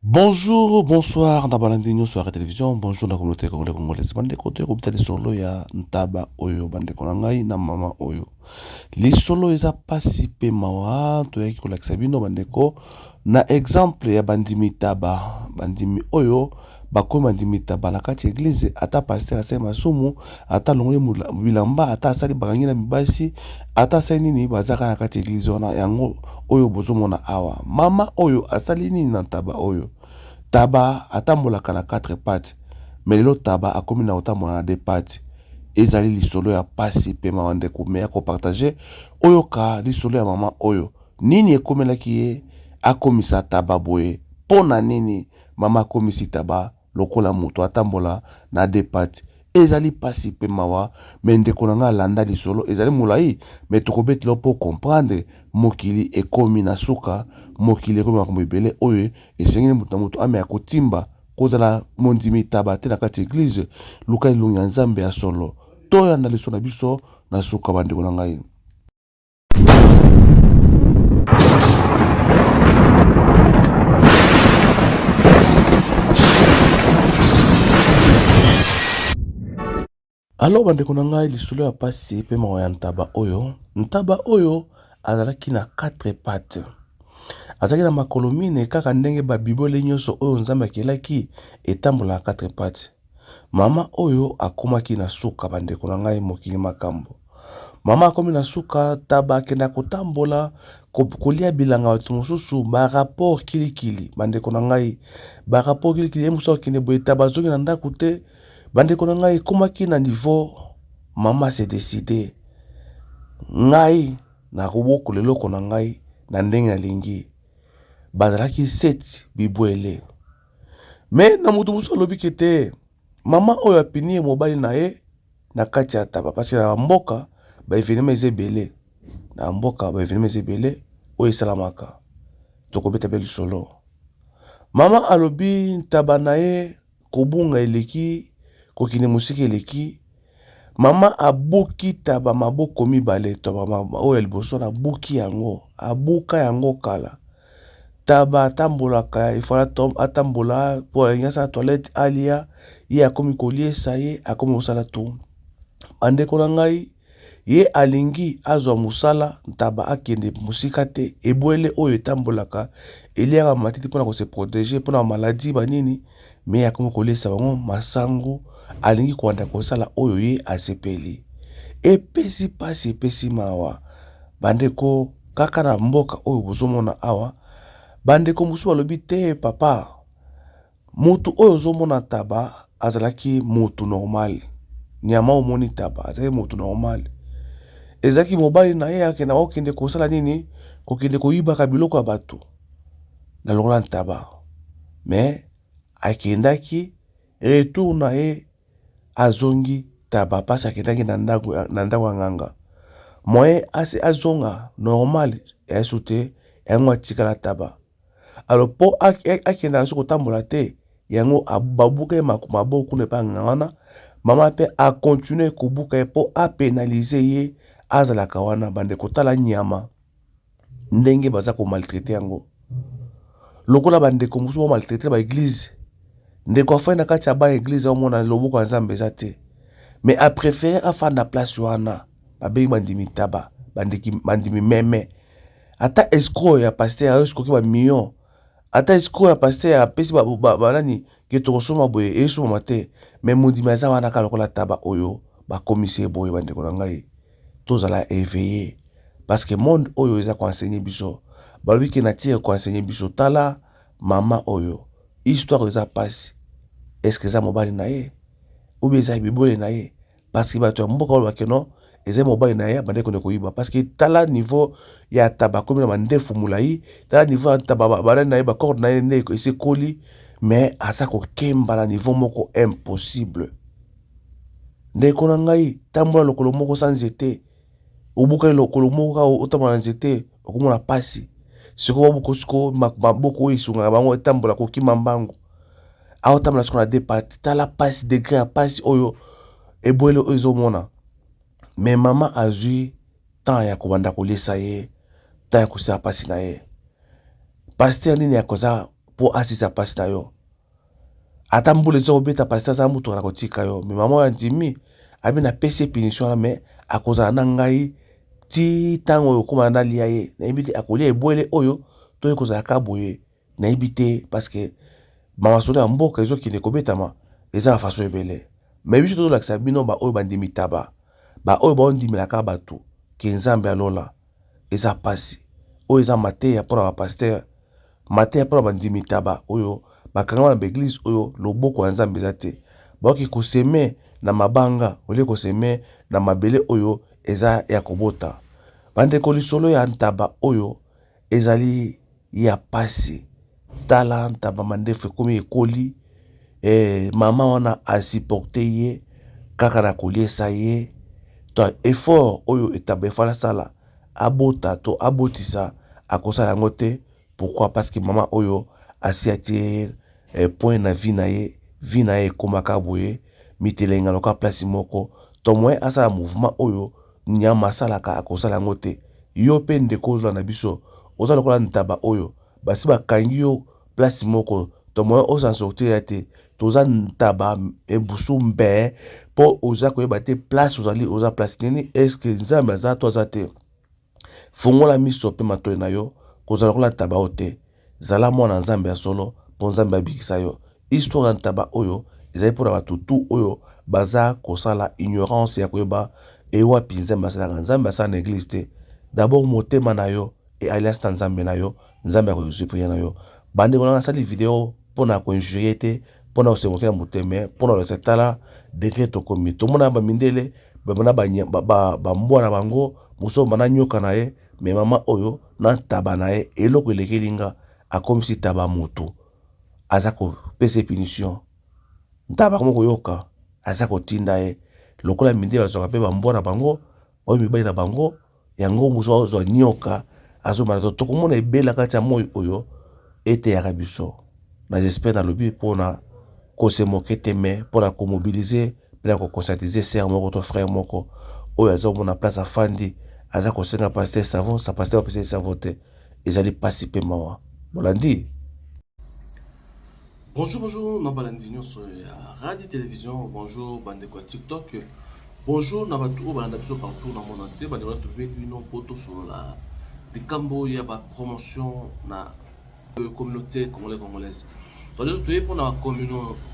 Bonjour, bonsoir na balandi nyonso ya television, bonjour na communauté congolais congolaise. Bandeko toye kobeta lisolo ya ntaba oyo bandeko na ngai na mama oyo. Lisolo eza pasi pe mawa, toyaki kolakisa bino bandeko na exemple ya bandimi taba, bandimi oyo bakomi bandimi taba na kati ya eglise, ata pasteur asali masumu, ata alongoli bilamba, ata asali bakangi na mibasi, ata asali nini, baza kaka na kati ya eglise wana. Yango oyo bozomona awa, mama oyo asali nini na ntaba oyo? Taba atambolaka na 4 pattes, mais lelo taba akomi na kotambola na 2 pattes. Ezali lisolo ya pasi pe mawa ndeko, mais ya ko partager. Oyoka lisolo ya mama oyo, nini ekomelaki ye akomisa taba boye? Pona nini mama akomisi taba lokola moto atambola na deux pattes? Ezali pasi pe mawa, mais ndeko na nga landa lisolo, ezali molayi mais tokobetela yo po comprendre. Mokili ekomi na suka, mokili ekomi makambo ebele oyo esengeli moto na moto ameka kotimba. Kozala mondimi taba te na kati ya eglise, luka elongi ya Nzambe ya solo. Toyanda lisolo na biso na suka bandeko na ngai. Alors bandeko na ngai, lisolo ya pasi pe mawa ya ntaba oyo. Ntaba oyo azalaki na 4 pattes, azalaki na makolo mine kaka ndenge ba bibwele nyonso oyo Nzambe akelaki etambola na 4 pattes. Mama oyo akomaki na suka bandeko na ngai, mokili makambo. Mama akomi na suka, taba akenda kotambola kolia bilanga bato mosusu, ba rapport kilikili bandeko na ngai, ba rapport kilikili, ye mosusu akende boye, taba azongi na ndako te. Bandeko na ngai, ekomaki na niveau mama se decide, ngai nakobokola eloko na ngai na ndenge nalingi. Bazalaki 7 bibwele, me na moto mosusu alobi ke te, mama oyo apini ye mobali na ye na kati ya taba, parce que na mboka ba evenement eza ebele, na mboka ba evenement eza ebele oyo esalamaka. Tokobeta pe lisolo. Mama alobi ntaba na ye kobunga eleki, kokende mosika eleki. Mama abuki taba maboko mibale, taba oyo ya liboso wana abuki yango, abuka yango kala. Taba atambolaka, il faut atambola po alingi asala toilette alia, ye akomi koliesa ye, akomi kosala tout. Bandeko na ngai, ye alingi azwa mosala, ntaba akende mosika te. Ebwele oyo etambolaka eliaka matiti mpona ko se proteger mpona ba maladie ba nini, mais akomi koliesa bango masango, alingi kobanda kosala oyo ye asepeli. Epesi pasi, epesi mawa bandeko. Kaka na mboka oyo bozomona awa, bandeko mosusu balobi te papa, motu oyo ozomona taba azalaki motu normal, nyama omoni taba azalaki motu normal, ezalaki mobali na ye akenda kokende kosala nini, kokende koyibaka biloko ya bato na lokola ntaba, mais akendaki retour na ye azongi taba pasi akendaki na ndako na ndako ya nganga, moyen azonga normal esu te, yango atikala taba. Alors po akendaka soki kotambola te, yango babuka ye maboko kuna epai ya nganga wana, mama pe a continuer kobuka ye po a penaliser ye azalaka wana. Bandeko tala nyama ndenge baza ko maltraiter yango, lokola bandeko mosusu ba maltraiter ba eglise. Ndeko afandi na kati ya ba eglise aomona loboko ya Nzambe eza te, mais a prefere afanda place wana. Babengi bandimi taba, bandimi meme. Ata escroc ya pasteur ayo escroquer ba millions, ata escroc ya pasteur apesi banani ke tokosomba boye, esomama te, mais mondimi aza wana kaka lokola taba oyo bakomisi ye boye. Bandeko na ngai, tozala eveille parce que monde oyo eza ko enseigner biso. Balobi ke nature eko enseigner biso. Tala mama oyo, histoire eza pasi. Est ce que eza mobali na ye ou bien eza bibwele na ye? Parce que bato ya mboka oyo bake non, eza mobali na ye abandaki kende koyiba, parce que tala niveau ya taba akomi na mandefu molayi, tala niveau ya taba banani na ye ba corde na ye nde esi ekoli, mais aza kokemba na niveau moko impossible. Ndeko na ngai, tambola lokolo moko sans nzete, obukani lokolo moko kaka otambola na nzete, okomona pasi. Sikoyo babuka sikoyo maboko oyo esungaka bango etambola kokima mbangu, aotambola sikoyo na deux pattes. Tala pasi, degre ya pasi oyo ebwele oyo ezomona. Mais mama azwi temps ya kobanda koliesa ye, temps ya kosala pasi na ye. Pasteur nini akoza mpo asisa mpasi na yo. Ata mbula eza kobeta pasteur aza na motuka na kotika yo mais mama oyo andimi abi napesi ye punition wana mais akozala na ngai ti ntango oyo okoma nalia ye nayebi te akolia ebwele oyo to ekozala ka boye nayebi te parce que masolo ya mboka ezokende kobetama eza na façon ebele mais biso tozolakisa bino baoyo bandimi taba baoyo baondimelaka bato ke Nzambe ya lola eza pasi oyo eza mateya mpona ba pasteur Mateya mpo na bandimi ntaba oyo bakangama na ba eglise oyo loboko ya Nzambe eza te. Baoki ko semer na mabanga au lieu ko semer na mabele oyo eza ya kobota. Bandeko lisolo ya ntaba oyo ezali ya pasi. Tala ntaba mandefu ekomi ekoli eh, mama wana a supporter ye kaka na koliesa ye to effort oyo etaba efala sala abota to abotisa akosala yango te pourquoi parce que mama oyo asi atie eh, point na vie na ye vie na ye ekomaka boye mitelengano kaka place moko to moyen asala mouvement oyo nyama asalaka akosala yango te yo mpe ndeko ozolanda biso oza lokola ntaba oyo basi bakangi yo place moko to moyen osan sortir ya te toza ntaba ebusu mbe mpo oza koyeba te place ozali oza place nini eske nzambe aza to aza te fongola miso mpe matoi na yo kozala lokola ntaba oyo te zala mwana nzambe ya solo mpo nzambe abikisa yo histoire ya ntaba oyo ezali mpona bato tu oyo baza kosala ignorance ya koyeba ewapi nzambe asalaka nzambe asala na eglise te d'abord motema na yo e alliance na nzambe na yo nzambe akoyozwi prière na yo bandeko na nasali video mpo na koinjurie te mpo na kosemoke na moto te mais mpo na kolakisa tala degre tokomi tomona bamindele bamona bambwa na bango mosusu bana nyoka na ye mais mama oyo na ntaba na ye eloko elekeli nga akomisi taba moto aza kopesa punition ntaba akomi koyoka aza kotinda ye lokola mindele bazwaka mpe bambwa na bango oyo mibali na bango yango mosusu azwa nyoka azomana to tokomona ebele na kati ya moi oyo eteyaka biso na j'espère nalobi mpona kosemoke te mais mpona komobilize mpe na koconscientize sœur moko to frère moko oyo aza komona place afandi aza kosenga pasteur savon sa pasteur apesa ye savon te ezali mpasi mpe mawa bolandi. Bonjour, bonjour, na balandi nyonso ya radio télévision, bonjour bandeko ya TikTok, bonjour na bato oyo balanda biso partout na monde entier, bandeko na tobengi bino mpo tosolola likambo ya ba promotion na communauté congolais congolaise. Donc toye mpona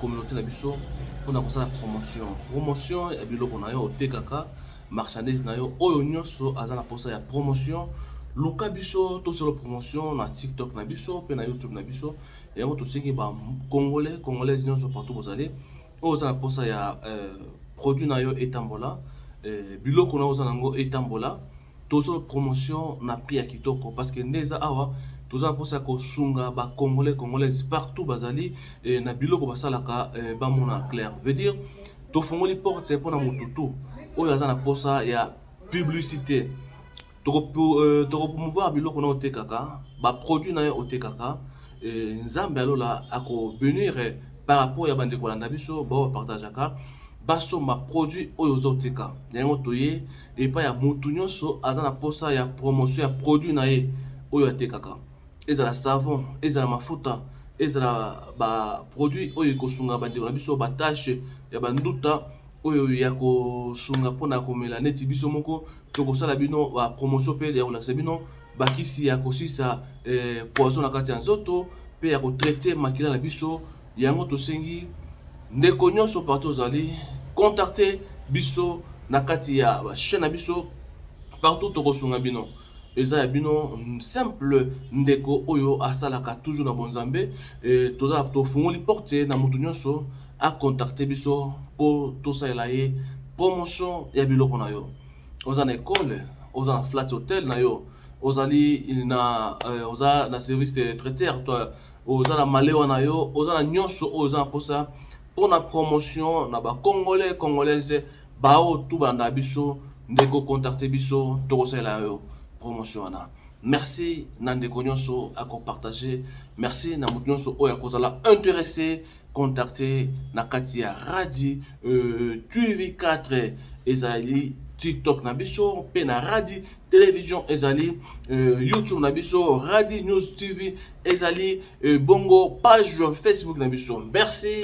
communauté na biso mpona kosala promotion, promotion ya biloko na yo otekaka, marchandise na yo oyo nyonso aza na posa ya promotion, luka biso tosala promotion na TikTok na biso mpe na YouTube na biso. Yango tosengi ba congolais congolaise nyonso partout bozali oyo oza na posa ya produit na yo etambola, biloko na yo oza nango etambola, tozosala promotion na prix ya kitoko parce que nde eza awa toza na mposa ya kosunga ba congolais congolaise partout bazali na biloko basalaka bamona clair veut dire tofongoli porte mpona motu tu oyo aza na posa ya publicité. Tokopromouvoir biloko na otekaka, baproduit na yo otekaka, Nzambe alola akobenir par rapport ya bandeko balanda biso bao bapartageaka basomba produit oyo ozoteka. Yango toye epai ya motu nyonso aza na posa ya promotion ya produit na ye oyo atekaka, ezala savon, ezala mafuta, ezala baproduit oyo ekosunga bandeko na biso batache ya banduta oyo ya kosunga mpona komela neti biso moko tokosala bino ba promotion mpe ya kolakisa bino bakisi ya kosisa poison na kati ya nzoto mpe ya kotraite makila na biso. Yango tosengi ndeko nyonso partout ozali contacte biso na kati ya ba chaîne na biso partout, tokosunga bino. Eza ya bino simple ndeko oyo asalaka toujours na bonzambe. Toza tofungoli porte na motu nyonso acontacte biso mpo tosalela ye promotion ya biloko na yo. Oza na ekole, oza na flat hotel na yo, ozali na oza na service de traiteur, to oza na malewa na yo, oza na nyonso oyo oza na mposa mpona promotion na ba congolais congolaise bao tu balanda biso, ndeko contacte biso tokosalela yo promotion wana. Merci na ndeko nyonso akopartage, merci na moto nyonso oyo akozala intéressé contacte na kati ya radi TV4 ezali. TikTok na biso mpe na Radi Television ezali YouTube na biso Radi News TV ezali bongo page Facebook na biso. Merci.